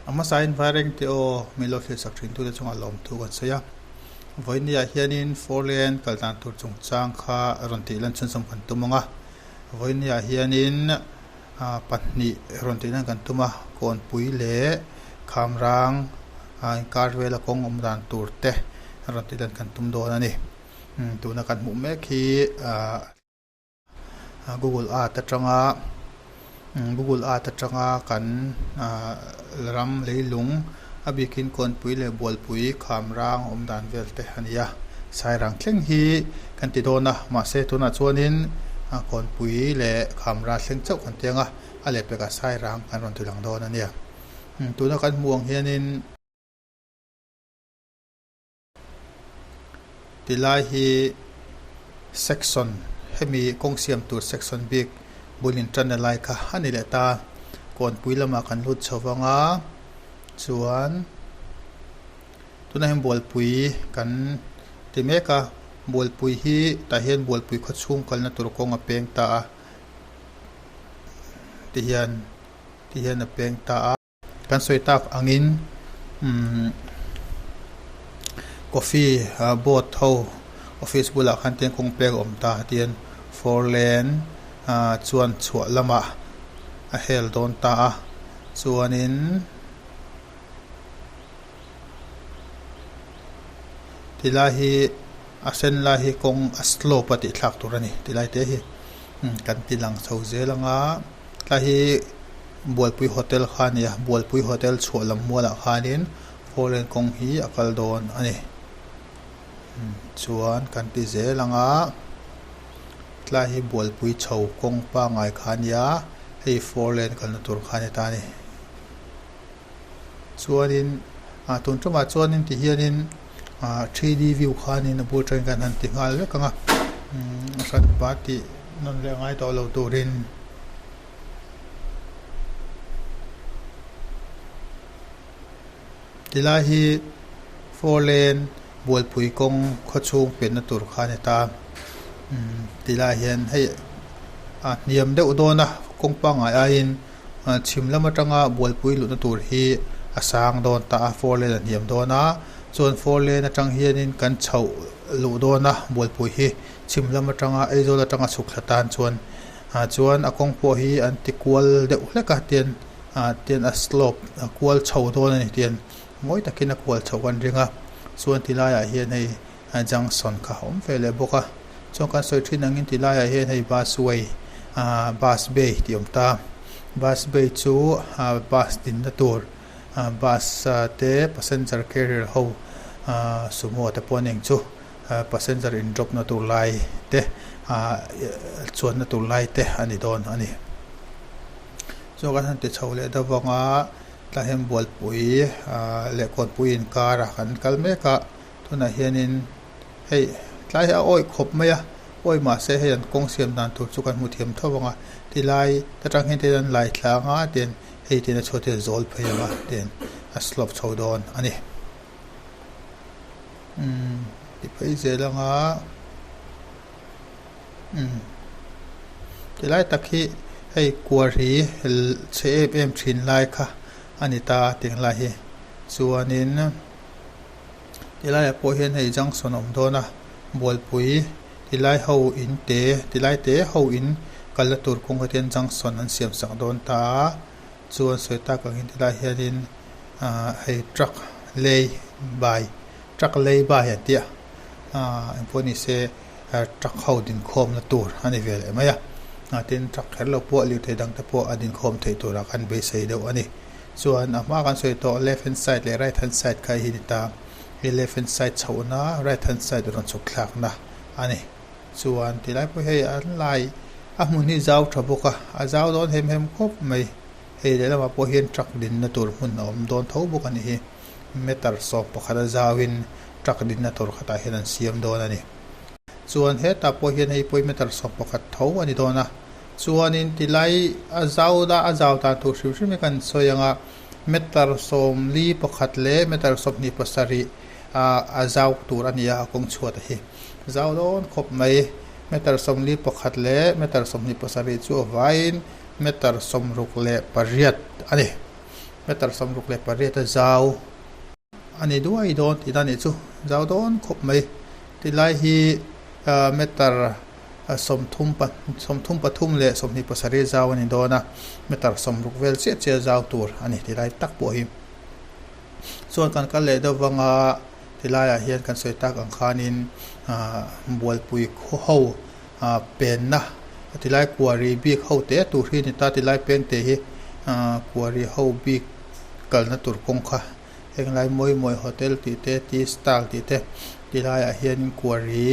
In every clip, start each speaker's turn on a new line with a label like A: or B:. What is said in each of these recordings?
A: A hmasain Vairengte aw min lo thlir sak thintute chungah lawmthu kan sawi a. Vawinia hianin Four Lane kal dan tur chungchang kha rawn tih lan chhunzawm kan tum ang a. Vawinia hianin pahnih rawn tih lan kan tum a, Kawnpui leh Khamrang inkar vela kawng awm dan tur te rawn tih lan kan tum dawn a ni. Tuna kan hmuh mek hi. Google Earth atanga Google Earth atanga kan ram leilung a bikin kawnpui leh bualpui kham rang awm dan vel te a ni a, sairang thleng hi kan ti dawn a mahse tunah chuanin kawnpui leh kham rang thleng chauh kan ti ang a, a lehpekah sairang kan rawn ti lang dawn a nia. Tuna kan hmuh ang hianin. Tilai hi section hemi kawng siam tur section bik bul in tan na lai kha a ni leh ta kawnpui lamah kan lut chho vang a chuan tunah hian bualpui kan ti mek a bualpui hi tah hian bualpui khaw chhung kalna tur kawng a peng ta a tihian tihian a peng ta a. Kan sawi tak angin umm coffee board ho office bulah khan tiang kawng pek a awm ta tihian four lane ah chuan chhuah lamah a hel dawn ta a chuanin tilai hi a sen lai hi kawng a slope a tih thlak tur a ni tilai te hi kan ti lang chho zel anga tlai hi. Bualpui hotel kha a ni a, Bualpui hotel chhuah lam mualah khanin four lane kawng hi a kal dawn a ni. Chuan kan ti zel ang a, tlai hi Bualpui chho kawng pangngai kha a nia, hei four lane kalna tur kha a ni ta a ni. Chuanin ah tun tumah chuanin ti hianin ah 3D view khanin a bul atangin kan han ti nghal vek ang a, a hranpa tih nawn leh ngai tawh lo turin. Tilai hi four lane bualpui kawng khawchhung pianna tur kha a ni ta umm tilai hian hei a hniam deuh dawn a kawng pangngai aiin chhim lam atanga bualpui luhna tur hi a sang dawn ta a four lane a hniam dawn a chuan four lane atang hianin kan chhoh luh dawn a bualpui hi chhim lam atanga Aizawl atanga chhuk thla tan chuan. Ah chuan a kawng pawh hi an ti kual deuh hlek a tian ah tian a slope a kual chho dawn a ni tian mawi takin a kual chho kan ring a chuan ti laiah hian hei junction kha a awm ve leh bawk a chuan kan sawi thin angin ti laiah hian hei bus way ah bus bay tih a awm ta bus bay chu ah bus dinna tur ah bus te passenger carrier ho ah sumo te pawh a ni ang chu. Passenger in drop na tur lai te ah chuan na tur lai te a ni dawn a ni. Chuan kan han ti chho leh deuh vang a tlai hian bualpui ah leh kawnpui inkar ah kan kal mek a tunah hianin hei tlai hi a awih khawp mai a awih mahse hei an kawng siam dan tur chu kan hmu thiam tho vang a tilai ta tang hian tin an lai tlang a tin hei tin a chhuat hi a zawl phei ang a tin a slope chho dawn a ni. Umm ti phei zel ang a umm tilai tak hi hei kuar hi chhe em em thin lai kha a ni ta tih lai hi chuanin tilaiah pawh hian hei junction a awm dawn a bualpui tilai ho in te tilai te ho in kalna tur kawng ah hian junction an siam sak dawn ta a. Chuan sawi tak angin tilai hianin ahh hei truck lei bai truck lei bai an tih a ahh engpawh ni se truck ho dinkhawmna tur a ni ve leh mai a ah tin truck kher lo pawh lirthei dang te pawh a dinkhawm theih turah kan beisei deuh a ni. Chuan a hma kan sawi tawh left hand side leh right hand side kha hi a ni ta hei left hand side chhohna right hand side rawn chhuk thlakna a ni. Chuan tilai pawh hei an lai a hmun hi zau tha bawk a, a zau dawn hem hem khawp mai. Hei lehlamah pawh hian truck dinna tur hmun a awm dawn tho bawk a ni hi. Meter 11 a zauin truck dinna tur khatah hian an siam dawn a ni. Chuan hetah pawh hian hei pawh hi meter 11 tho a ni dawn a. Chuanin tilai a zau da a zau dan tur hrim hrim hi kan sawi ang a, meter 41 leh meter 27 a zau tur a ni a, a kawng chhuat a hi. Zau dawn khawp mai. Meter 41 leh meter 27 chu a vaiin meter 68 a ni. meter 68 a zau a ni duai dawn tihna a nih chu zau dawn khawp mai tilai hi ah meter 33 leh 27 zau a ni dawn a meter 60 vel chiah chiah zau tur a ni tilai tak pawh hi chuan kan kal leh deuh vang a tilaiah hian kan sawi tak ang khanin ah bualpui khaw ho ah penna tilai quarry bik ho te tur hi a ni ta tilai peng te hi ah quarry ho bik kalna tur kawng kha heng lai mawi mawi hotel tih te tea stall tih te tilaiah hianin quarry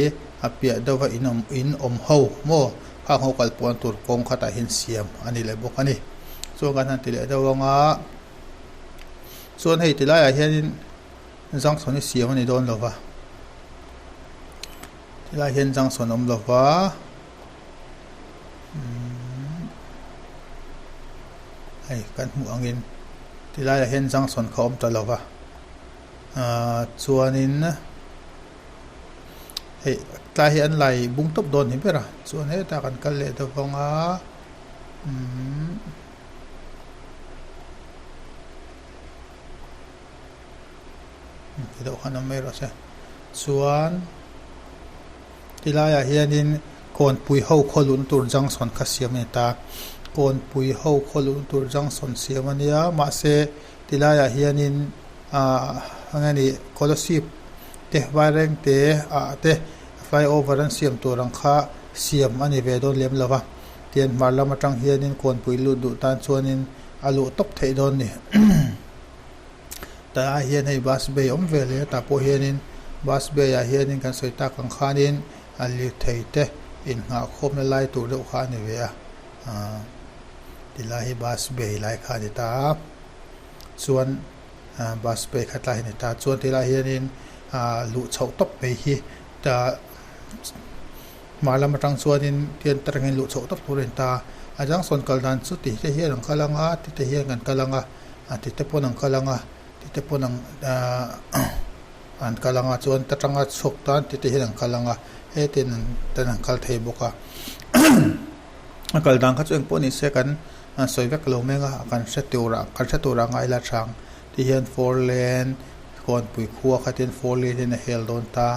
A: a piah deuh a in awm in awm ho maw khang ho kal pawhna tur kawng khatah hian siam a ni leh bawk a ni chuan kan han ti leh deuh ang a chuan hei tilaiah hianin junction hi siam a ni dawn lo va tilaiah hian junction a awm lo va umm hei kan hmuh angin tilaiah hian junction kha a awm ta lo va ahh chuanin hei tlai hi an lai bung tawp dawn ni ber a chuan hetah kan kal leh deuh vang a umm. Ti deuh khan awm mai rawh se chuan tilaiah hianin kawnpui ho khaw luhna tur junction kha siam a ni ta kawnpui ho khaw luhna tur junction siam a nia mahse tilaiah hianin ahh eng nge ni scholarship te vaireng te ah te flyover an siam tur ang kha siam a ni ve dawn lem lo va tian hmar lam atang hianin kawnpui lut duh tan chuanin a luh tawp theih dawn a ni. Tah hian hei bus bay awm ve leh a tah pawh hianin bus bay ah hianin kan sawi tak ang khanin a lirthei te innghah khawmna lai tur deuh kha a ni ve a ahh tilai hi bus bay lai kha a ni ta a chuan ahh bus bay kha tlai hi a ni ta a chuan tilai hianin ahh luh chhoh tawp mai hi tah hmar lam atang chuanin tian atangin luh chhoh tawp tur a ni ta a junction kal dan chu tih te hian an kal ang a ti te hian kan kal ang a. A ti te pawn an kal ang a ti te pawn an ahh an kal ang a chuan ta tanga chhuak tan ti te hian an kal ang a hetin an ten an kal thei bawk a a kal dan kha chu engpawh ni se kan sawi vek lo meng a kan hre tur ah kan hre tur ah ngai la chang ti hian four lane kawnpui khua kha tin four lane hian a hel dawn ta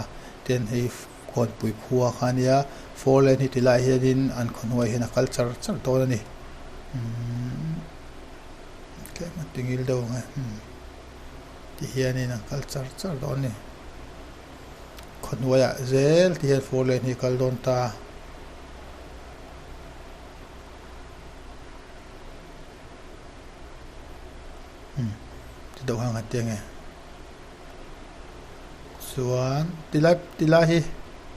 A: tin hei kawnpui khua kha a nia four lane hi ti lai hianin an khawhnuai hian a kal char char dawn a ni umm. Tlem a ti ngil deuh ang e umm ti hianin a kal char char dawn a ni khawhnuaiah zel ti hian four lane hi a kal dawn ta umm ti deuh ang a ti ang e. Chuan tilai tilai hi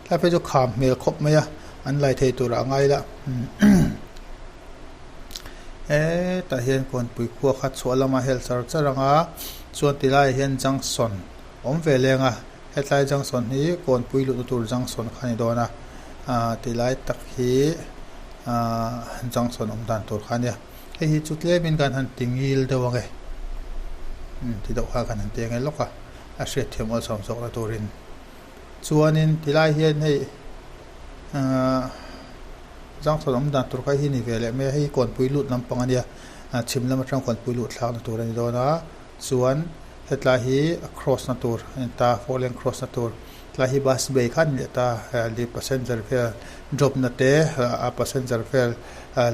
A: tlai phei chu kham hmel khawp mai a an lai thei turah a ngai la hetah hian kawnpui khua kha chhuah lama hel char char ang a chuan tilaiah hian junction awm ve leng a hetlai junction hi kawnpui luhna tur junction kha a ni dawn a ah tilai tak hi ah junction awm dan tur kha a nia. Hei hi chu tlemin kan han ti ngil deuh ang e umm ti deuh kha kan han ti ang e lawk a a hriatthiam awlsam zawk na turin chuanin tilai hian hei ahh zangchhawn awm dan tur kha hi ni ve leh mai a hei hi kawnpui lut lampang a nia chhim lam atang kawnpui luh thlak na tur a ni dawn a chuan hetlai hi a cross na tur a ni ta four lane cross na tur tlai hi bus bay kha a ni leh ta passenger vel drop na te a passenger vel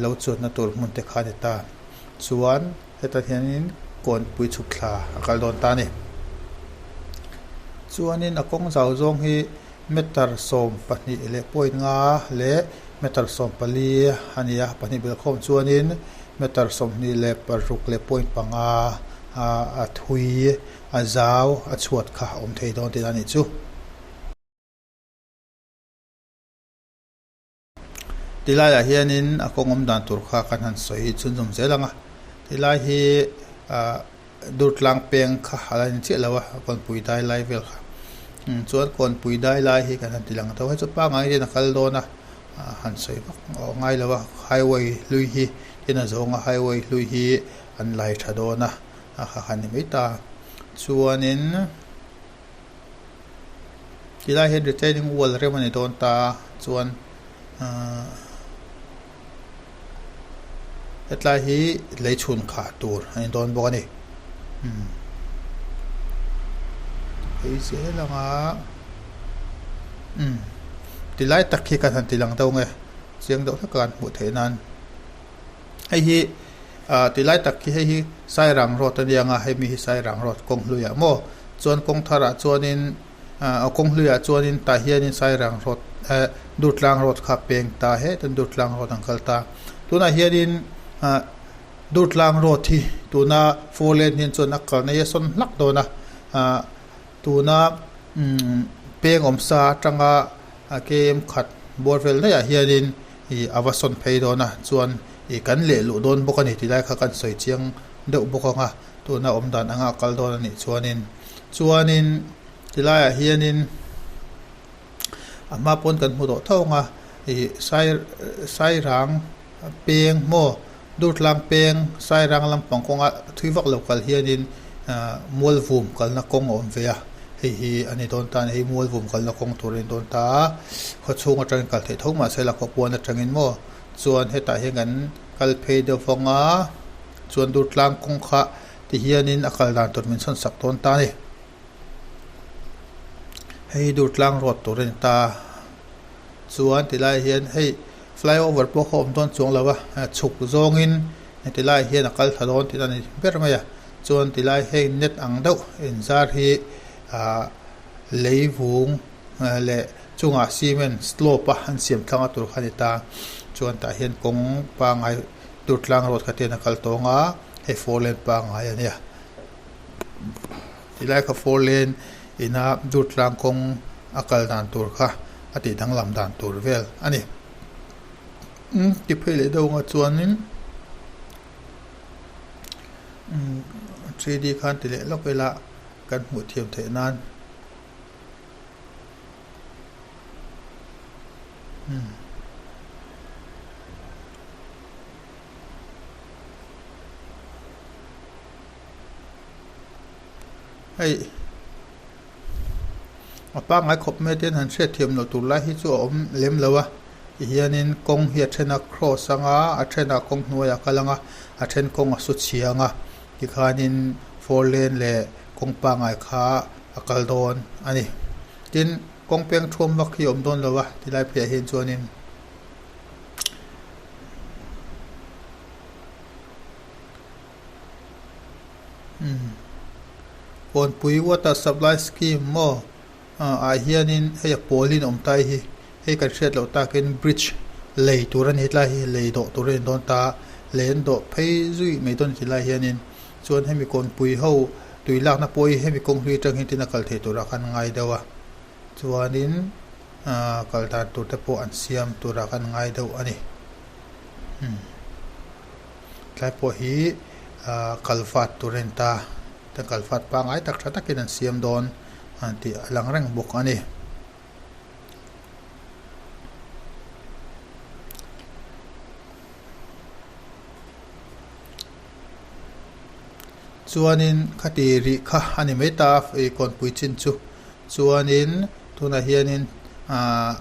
A: lo chuanna tur hmun te kha a ni ta chuan hetah hianin kawnpui chhuk thla a kal dawn ta a ni chuanin a kawng zau zawng hi meter 12 leh point nga leh meter 14 a ni a pahnih belhkhawm chuanin meter 26 leh point panga a thui a zau a chhuat kha a awm thei dawn tih a nih chu. Tilaiah hianin a kawng awm dan tur kha kan han sawi chhunzawm zel ang a, tilai hi ah Durtlang peng kha a la ni chiah lo a, Kawnpui dai lai vel kha chuan Kawnpui dai lai hi kan han ti lang tho hei chu pangngai hian a kal dawn a, han sawi vak ngai lo a, highway hlui hi tin a zawng a highway hlui hi an lai tha dawn a, a kha kha ni mai ta chuanin. Tilai hian retaining wall rem a ni dawn ta a chuan ahh hetlai hi lei chhun khah tur a ni dawn bawk a ni. Umm phei zel ang a umm ti lai tak hi kan han ti lang deuh nge chiang deuh hlek a kan hmuh theih nan hei hi ah ti lai tak hi hei hi Sairang road a nia ang a hemi hi Sairang road kawng hluiah maw chuan kawng tharah chuanin ah kawng hluiah chuanin tah hianin Sairang road eh Durtlang road kha a peng ta hetah Durtlang road an kal ta tunah hianin ah. Durtlang road hi tuna four lane hian chuan a kalna hi a sawn hlak dawn a ah tuna umm peng awm sa atanga km khat bawr vel daih ah hianin ih a va sawn phei dawn a chuan ih kan leh luh dawn bawk a ni tih lai kha kan sawi chiang deuh bawk ang a tuna awm dan anga a kal dawn a nih chuanin chuanin tilaiah hianin a hma pawn kan hmu tawh tho ang a ih sai sairang peng maw Durtlang peng Sairang lampang kawnga thui vak lo kal hianin ahh Mualvum kalna kawng a awm ve a, hei hi a ni dawn ta a ni, hei Mualvum kalna kawng tur a ni dawn ta a, khawchhung atangin kal theih tho mahse la khawpuan atangin maw chuan hetah hian kan kal phei deuh vang a, chuan Durtlang kawng kha ti hianin a kal dan tur min chhawn sak dawn ta a ni. Hei Durtlang road tur a ni ta a, chuan tilai hian hei flyover pawh kha awm dawn chuang lo a chhuk zawngin heti lai hian a kal thla dawn tih a ni ber mai a chuan tilai heng net ang deuh inzar hi ah lei vung leh chungah cement slope a an siam thlanga tur kha a ni ta chuan tah hian kawng pangai Durtlang road kha te hian a kal tawng a hei four lane pangai a nia tilai kha four lane ina Durtlang kawng a kal dan tur kha a tih danglam dan tur vel a ni. Umm ti phei leh deuh anga chuanin umm 3D khan ti leh lawk ila kan hmuh thiam theih nan umm. Hei. A pangngai khawp mai te hian han hriatthiam loh tur lai hi chu a awm lem lo a tihianin kawng hi a then a cross anga a thenah kawng hnuaiah a kal anga a then kawng a su chhiang a tikhanin four lane leh kawng pangngai kha a kal dawn a ni tin kawng peng thuam vak hi a awm dawn lo a tilai pheiah hian chuanin. Kawnpui water supply scheme maw ah hianin hei a pawlin awm ta hi hei kan hriat loh takin bridge lei tur a ni tlai hi lei dawh tur a ni dawn ta a lei an dawh phei zui mai dawn ti lai hianin chuan hemi kawnpui ho tui lakna pawh hi hemi kawng hlui atang hian tin a kal thei turah khan ngai deuh a chuanin ah kal dan tur te pawh an siam turah khan ngai deuh a ni. Tlai pawh hi ah kalvat tur a ni ta ta kalvat pangngai tak tha takin an siam dawn tih a lang reng bawk a ni. Chuanin khati rih kha a ni mai ta a kawnpui chin chu chuanin tunah hianin ah.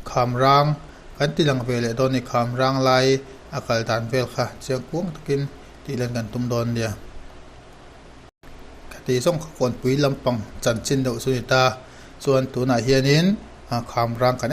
A: Khamrang kan ti lang ve leh dawn a ni. Khamrang lai a kal dan vel kha chiang kuang takin tih lan kan tum dawn nia. Khati zawng kha kawnpui lampang chanchin deuh chu a ni ta. Chuan tunah hianin khamrang kan.